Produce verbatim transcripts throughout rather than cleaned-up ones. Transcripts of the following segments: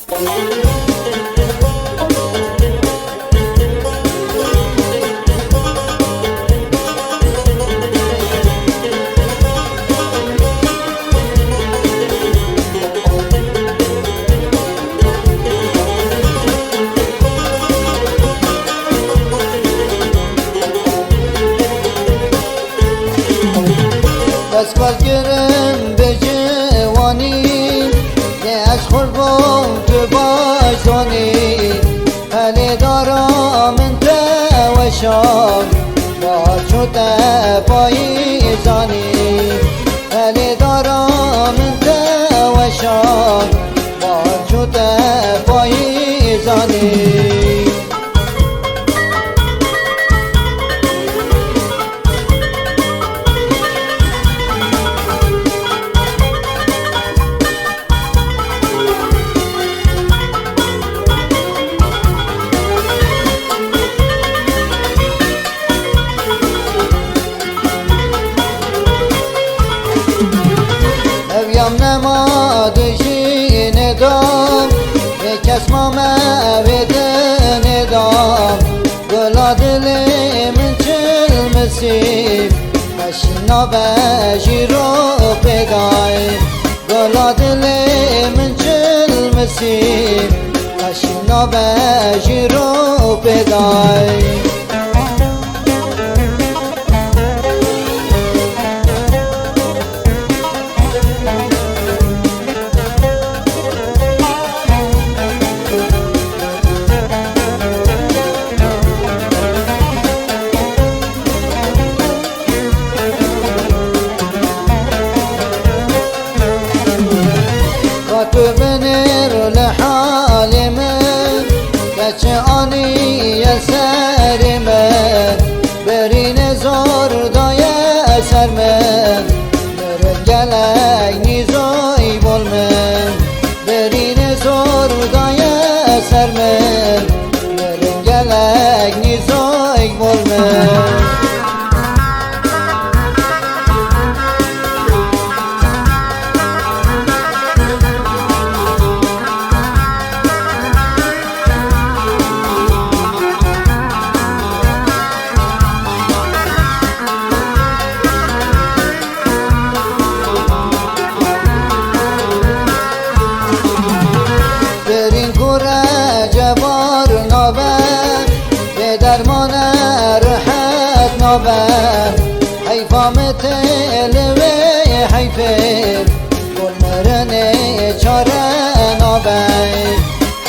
Ez xwest kirim bi ciwanî, lê ez xurbûm tu baş zanî. Helê dara min te weşan, bahar çû te payîzanî. Helê dara min te weşan, bahar çû te payîzanî. Ev yam nema dijînê da, vê kes mame vê dinê da. Gula dilê min çilmisî, xweşî nabe jî ro pêdayê. Gula dilê min çilmisî, xweşî nabe jî ro pêdayê. Ka tu binêr li halê min, keçi aniye serê min, birînê zor daye ser min, mirin gelek nîzoy bol min. Birînê zor daye ser min, mirin gelek nîzoyek bol min. Birîn ku recebar nabe, bê dermane rehet nabe. Heyfa min tê li wê heyfê, kol mirinê çare nabe.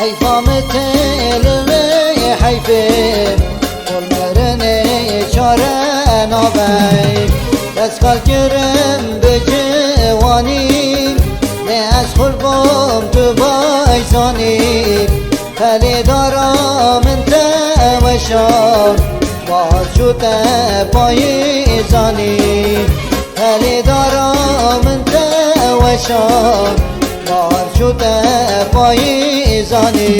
Heyfa min tê li wê heyfê, kol mirinê çare nabe. Ez xwest kirim bi ciwanî, lê ez xurbûm tu baş zanî. Helê dara min te weşan, bahar çû te payîzanî. Helê dara min te weşan, bahar çû te payîzanî.